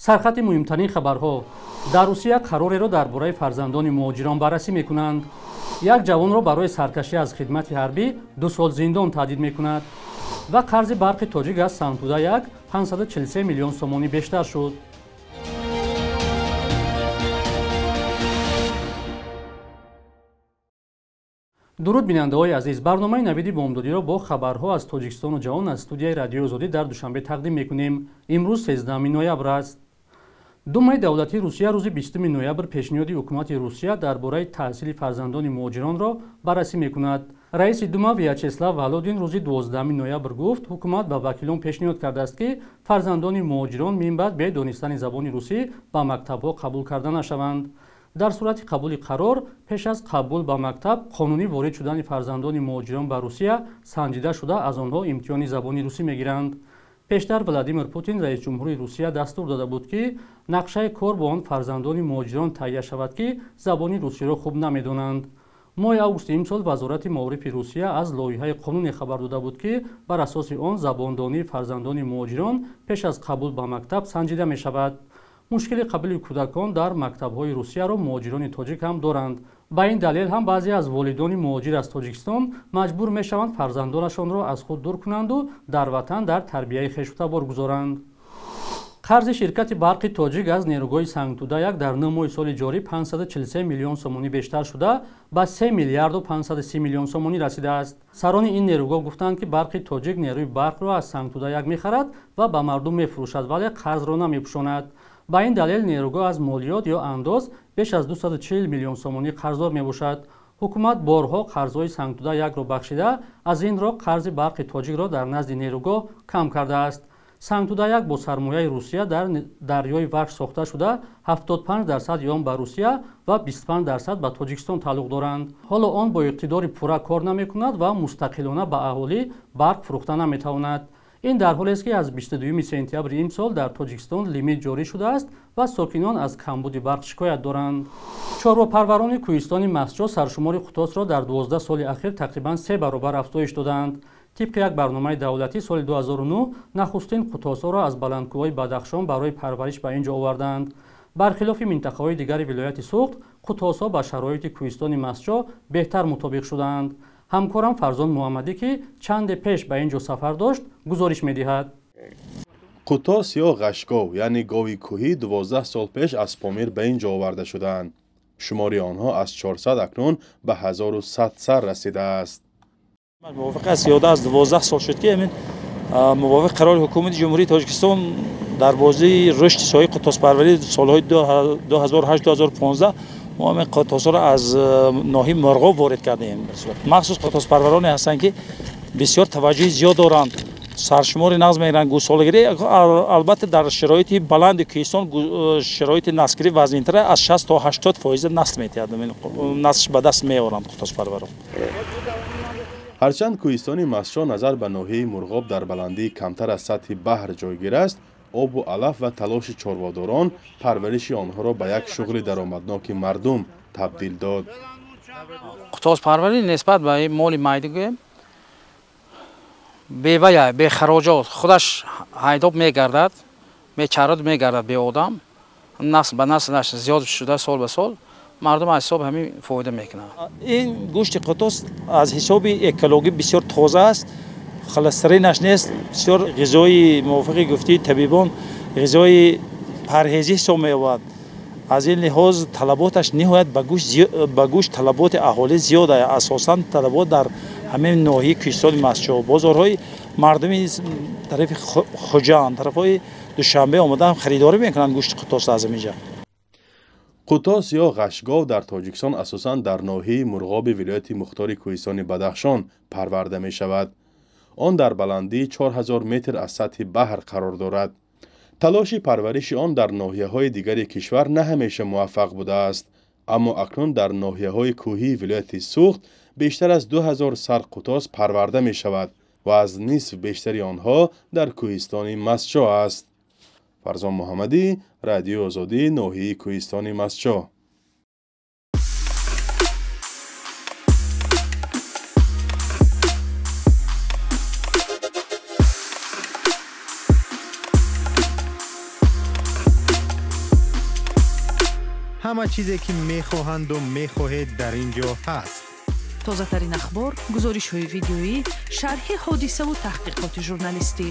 Сархати муҳимтарин хабарҳо. Дар Русия қарореро дар бораи фарзандони муҳоҷирон баррасӣ мекунанд. Як ҷавонро барои саркашӣ аз хидмати ҳарбӣ 2 сол зиндон таҳдид мекунад. Ва қарзи барқи тоҷик аз Сангтуда 1 543 миллион сомонӣ бештар шуд. Дуруд бинандаҳои азиз, барномаи навиди бомдодиро бо хабарҳо аз Тоҷикистону ҷаҳон аз студияи Радиои Озодӣ дар Душанбе тақдим мекунем. Имрӯз 13 ноябр аст. Думаи давлатии Русия рӯзи 20 ноябр пешниҳоди ҳукумати Русия дар бораи таҳсили фарзандони муҳоҷиронро баррасӣ мекунад. Раиси Дума Вячеслав Володин рӯзи 12 ноябр гуфт, ҳукумат ба вакилон пешниҳод кардааст, ки фарзандони муҳоҷирон минбаъд бе донистани забони русӣ ба мактабҳо қабул карда нашаванд. Дар сурати қабули қарор, пеш аз қабул ба мактаб қонунӣ ворид шудани фарзандони муҳоҷирон ба Русия санҷида шуда, аз онҳо имтиҳони забони русӣ мегиранд. Пештар Владимир Путин, раисҷумҳури Русия, дастур дода буд, ки нақшаи кор бо он фарзандони муҳоҷирон таҳия шавад, ки забони русиро хуб намедонанд. Моҳи августи имсол Вазорати маорифи Русия аз лоиҳаи қонуне хабар дода буд, ки бар асоси он забондонии фарзандони муҳоҷирон пеш аз қабул ба мактаб санҷида мешавад. Мушкили қабули кӯдакон дар мактабҳои Русияро муҳоҷирони тоҷик ҳам доранд. Ба ин далел ҳам баъзе аз волидони муҳоҷир аз Тоҷикистон маҷбур мешаванд фарзандонашонро аз худ дур кунанду дар ватан дар тарбияи хешутабор гузоранд. Қарзи ширкати барқи тоҷик аз нерӯгоҳи Сангтуда 1 дар 9 моҳи соли ҷорӣ 543 миллион сомонӣ бештар шуда, ба 3 миллиарду 530 миллион сомонӣ расидааст. Сарони ин нерӯгоҳ гуфтанд, ки барқи тоҷик нерӯи барқро аз Сангтуда 1 мехарад ва ба мардум мефурӯшад, вале қарзро намепӯшонад. Ба ин далел нерӯгоҳ аз молиёт ё андоз беш аз 240 миллион сомонӣ қарздор мебошад. Ҳукумат борҳо қарзҳои Сангтуда 1-ро бахшида, аз ин роҳ қарзи барқи тоҷикро дар назди нерӯгоҳ кам кардааст. Сангтуда 1 бо сармояи Русия дар дарёи Вахш сохта шуда, 75% он ба Русия ва 25% ба Тоҷикистон тааллуқ доранд. Ҳоло он бо иқтидори пурра кор намекунад ва мустақилона ба аҳолӣ барқ фурӯхта наметавонад. Ин дар ҳолест, ки аз 22 сентябри имсол дар Тоҷикистон лимит ҷорӣ шудааст ва сокинон аз камбуди барқ шикоят доранд. Чорвопарварони кӯҳистони Мастчоҳ саршумори қутосро дар 12 соли ахир тақрибан 3 баробар афзоиш додаанд. Тибқи як барномаи давлатӣ соли 2009 нахустин қутосҳоро аз баландкӯҳҳои Бадахшон барои парвариш ба ин ҷо оварданд. Бархилофи минтақаҳои дигари вилояти Суғд, қутосҳо ба шароити кӯҳистони Мастчоҳ беҳтар мутобиқ шудаанд. Ҳамкорам Фарзон Муҳаммадӣ, ки чанде пеш ба ин ҷо сафар дошт, гузориш медиҳад. Қутос ё ғашгов, яъне гови кӯҳӣ, 12 сол пеш аз Помир ба ин ҷо оварда шудаанд. Шумори онҳо аз 400 акнун ба 1100 сар расидааст. Мувофиқ аз зиёда аз 12 сол шуд, ки мувофиқ қарори ҳукумати Ҷумҳурии Тоҷикистон дар бозии рушди соҳаи қутоспарварӣ солҳои 2008-2015 мо ҳамин қутосҳоро аз ноҳияи Мурғоб ворид кардем. Махсус қутоспарвароне ҳастанд, ки бисёр таваҷҷӯҳи зиёд доранд, саршумори нағз мегиранд, гӯсолагирӣ. Албатта дар шароити баланди кӯҳистон шароити наслгирӣ вазнинтар, аз 60 то 80% насл метиҳад, наслш ба даст меоранд қутоспарварон. Ҳарчанд кӯҳистони Мастчоҳ назар ба ноҳияи Мурғоб дар баландии камтар аз сатҳи баҳр ҷойгир аст, обу алаф ва талоши чорводорон парвариши онҳоро ба як шуғли даромадноки мардум табдил дод. Қутоспарварӣ нисбат ба моли майда гӯем бевая, бехароҷот, худаш ҳайдоб мегардад, мечарад мегардад беодам, насл ба наслаш зиёд шуда сол ба сол мардум аз ҳисоби ҳамин фоида мекунанд. Ин гӯшти қутос аз ҳисоби экологӣ бисёр тоза аст, холестеринаш нест, бисёр ғизои мувофиқи гуфтии табибон ғизои парҳезӣ ҳисоб меёбад. Аз ин лиҳоз талаботаш ниҳоят ба гӯшт талаботи аҳолӣ зиёд аст. Асосан талабот дар ҳамин ноҳияи кӯҳистони Мастчоҳ, бозорҳои мардуми тарафи Хуҷанд, тарафҳои Душанбе омадаам харидорӣ мекунанд гӯшти қутос аз ҳамин ҷо. Қутос ё ғашгов дар Тоҷикистон асосан дар ноҳияи Мурғоби вилояти мухтори кӯҳистони Бадахшон парварда мешавад. Он дар баландии 4000 метр аз сатҳи баҳр қарор дорад. Талоши парвариши он дар ноҳияҳои дигари кишвар на ҳамеша муваффақ будааст, аммо акнун дар ноҳияҳои кӯҳии вилояти Суғд бештар аз 2000 сар қутос парварда мешавад ва аз нисф бештари онҳо дар кӯҳистони Мастчоҳ аст. Фарзон Муҳаммадӣ, Радиои Озодӣ, ноҳияи кӯҳистони Мастчоҳ. Ҳама чизе ки мехоҳанду мехоҳед дар ин ҷо ҳаст. Тозатарин ахбор, гузоришҳои видеоӣ, шарҳи ҳодисаву таҳқиқоти журналистӣ.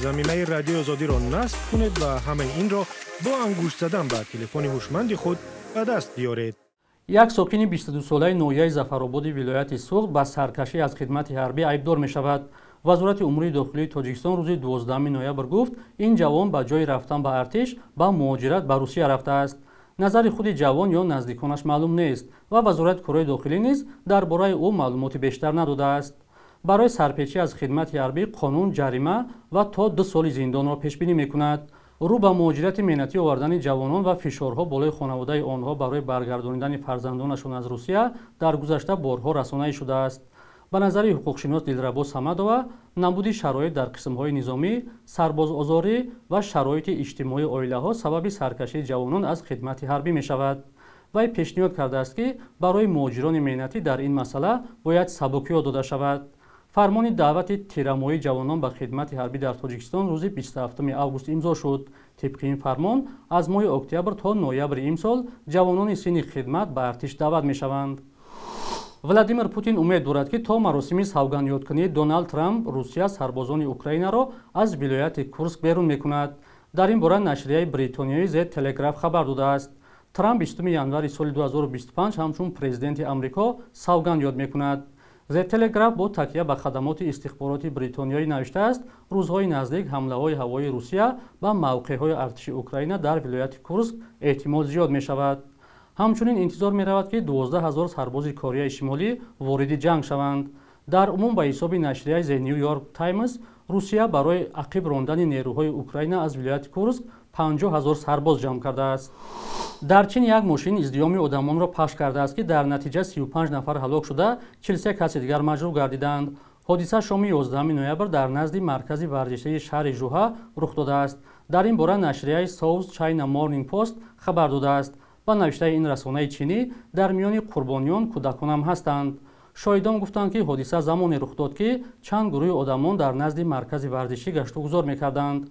Замимаи Радиои Озодиро насб кунед ва ҳамаи инро бо ангушт задан ба телефони ҳушманди худ ба даст биёред. Як сокини 22-солаи ноҳияи Зафарободи вилояти Суғд ба саркашӣ аз хидмати ҳарбӣ айбдор мешавад. Вазорати умури дохилии Тоҷикистон рӯзи 12 ноябр гуфт, ин ҷавон ба ҷои рафтан ба артиш ба муҳоҷират ба Русия рафтааст. Назари худи ҷавон ё наздиконаш маълум нест ва Вазорати корҳои дохилӣ низ дар бораи ӯ маълумоти бештар надодааст. Барои сарпечӣ аз хидмати ҳарбӣ қонун ҷарима ва то 2 соли зиндонро пешбинӣ мекунад. Рӯ ба муҳоҷирати меҳнатӣ овардани ҷавонон ва фишорҳо болои хонаводаи онҳо барои баргардонидани фарзандонашон аз Русия дар гузашта борҳо расонаӣ шудааст. Ба назари ҳуқуқшинос Дилрабо Самадова, набуди шароит дар қисмҳои низомӣ, сарбозозорӣ ва шароити иҷтимоии оилаҳо сабаби саркашии ҷавонон аз хидмати ҳарбӣ мешавад. Вай пешниҳод кардааст, ки барои муҳоҷирони меҳнатӣ дар ин масъала бояд сабукиҳо дода шавад. Фармони даъвати тирамоҳии ҷавонон ба хидмати ҳарбӣ дар Тоҷикистон рӯзи 27 август имзо шуд. Тибқи ин фармон аз моҳи октябр то ноябри имсол ҷавонони синни хидмат ба артиш даъват мешаванд. Владимир Путин умед дорад, ки то маросими савгандёдкунии Доналд Трамп Русия сарбозони Украинаро аз вилояти Курск берун мекунад. Дар ин бора нашрияи бритониёи The Telegraph хабар додааст. Трамп 20 январи соли 2025 ҳамчун президенти Амрико савганд ёд мекунад. The Telegraph бо такя ба хадамоти истихбороти бритониёӣ навиштааст, рӯзҳои наздик ҳамлаҳои ҳавоии Русия ба мавқеъҳои артиши Украина дар вилояти Курск эҳтимол зиёд мешавад. Ҳамчунин интизор меравад, ки 12 ҳазор сарбози Кореяи Шимолӣ вориди ҷанг шаванд. Дар умум ба ҳисоби нашрияи The New York Times, Русия барои ақиб рондани нерӯҳои Украина аз вилояти Курск 50 ҳазор сарбоз ҷамъ кардааст. Дар Чин як мошин издиҳоми одамонро пахш кардааст, ки дар натиҷа 35 нафар ҳалок шуда, 43 каси дигар маҷрӯҳ гардиданд. Ҳодиса шоми 11 ноябр дар назди маркази варзишии шаҳри Жуҳа рух додааст. Дар ин бора нашрияи South China Morning Post хабар додааст. Ба навиштаи ин расонаи чинӣ, дар миёни қурбониён кӯдаконам ҳастанд. Шоҳидон гуфтанд, ки ҳодиса замоне рух дод, ки чанд гурӯҳи одамон дар назди маркази варзишӣ гаштугузор мекарданд.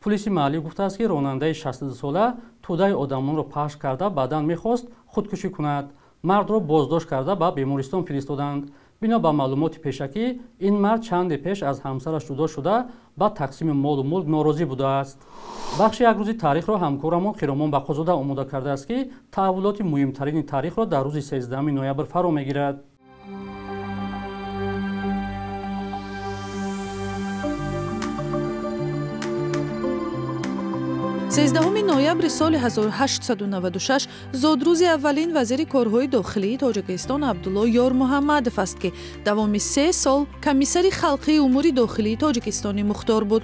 Пулиси маҳаллӣ гуфтааст, ки ронандаи 62-сола тӯдаи одамонро пахш карда, баъдан мехост худкушӣ кунад. Мардро боздошт карда ба бемористон фиристоданд. Бино ба маълумоти пешакӣ, ин мард чанде пеш аз ҳамсараш ҷудо шуда, ба тақсими молу мулк норозӣ будааст. Бахши як рӯзи таърихро ҳамкорамон Хиромон Бақозода омода кардааст, ки таҳаввулоти муҳимтарини таърихро дар рӯзи 13 ноябр фаро мегирад. 13 ноябри соли 1896 зодрӯзи аввалин вазири корҳои дохилии Тоҷикистон Абдулло Ёрмуҳаммадов аст, ки давоми 3 сол комиссари халқии умури дохилии Тоҷикистони мухтор буд.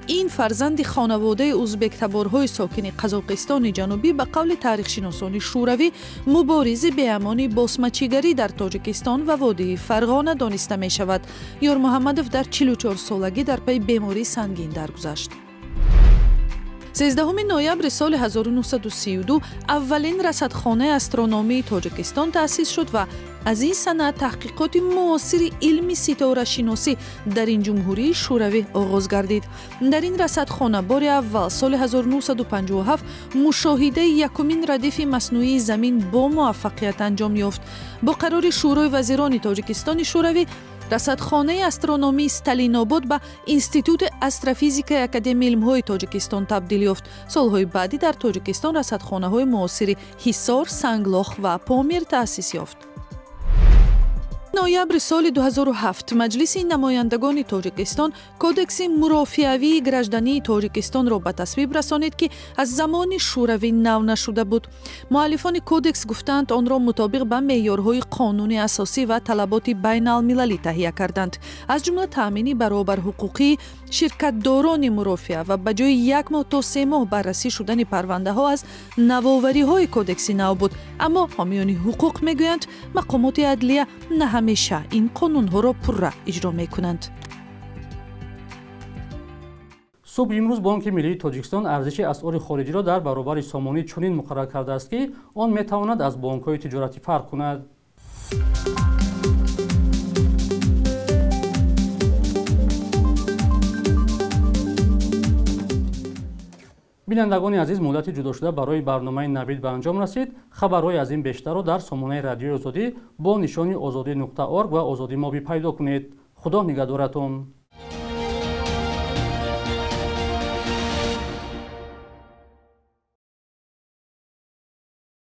Ин фарзанди хонаводаи узбектаборҳои сокини Қазоқистони Ҷанубӣ ба қавли таърихшиносони шӯравӣ муборизи беамони босмачигарӣ дар Тоҷикистон ва водии Фарғона дониста мешавад. Ёрмуҳаммадов дар 44 солагӣ дар пайи бемории сангин даргузашт. 13 ноябри соли 1932 аввалин расадхонаи астрономии Тоҷикистон таъсис шуд ва аз ин сана таҳқиқоти муосири илми ситорашиносӣ дар ин ҷумҳурии шӯравӣ оғоз гардид. Дар ин расадхона бори аввал соли 1957 мушоҳидаи якумин радифи маснуии замин бо муваффақият анҷом ёфт. Бо қарори Шӯрои вазирони Тоҷикистони шӯравӣ расадхонаи астрономии Сталинобод ба Институти астрофизикаи Академияи илмҳои Тоҷикистон табдил ёфт. Солҳои баъдӣ дар Тоҷикистон расадхонаҳои муосири Ҳисор, Санглох ва Помир таъсис ёфт. Ноябри соли 2007 Маҷлиси намояндагони Тоҷикистон Кодекси мурофиавии граждании Тоҷикистонро ба тасвиб расонид, ки аз замони шӯравӣ нав нашуда буд. Муаллифони кодекс гуфтанд, онро мутобиқ ба меъёрҳои қонуни асосӣ ва талаботи байналмилалӣ таҳия карданд, аз ҷумла таъмини баробарҳуқуқии ширкатдорони мурофиа ва ба ҷои 1 моҳ то 3 моҳ баррасӣ шудани парвандаҳо аз навовариҳои кодекси нав буд. Аммо ҳомиёни ҳуқуқ мегӯянд, мақомоти адлия на ҳамеша ин қонунҳоро пурра иҷро мекунанд. Субҳи имрӯз Бонки Миллии Тоҷикистон арзиши асъори хориҷиро дар баробари сомонӣ чунин муқаррар кардааст, ки он метавонад аз бонкҳои тиҷоратӣ фарқ кунад. Бинандагони азиз, муҳлати ҷудошуда барои барномаи Навид ба анҷом расид. Хабарҳои аз ин бештарро дар сомонаи Радиои Озодӣ бо нишони ozodi.org ва Озодӣ Моби пайдо кунед. Худо нигаҳдоратон.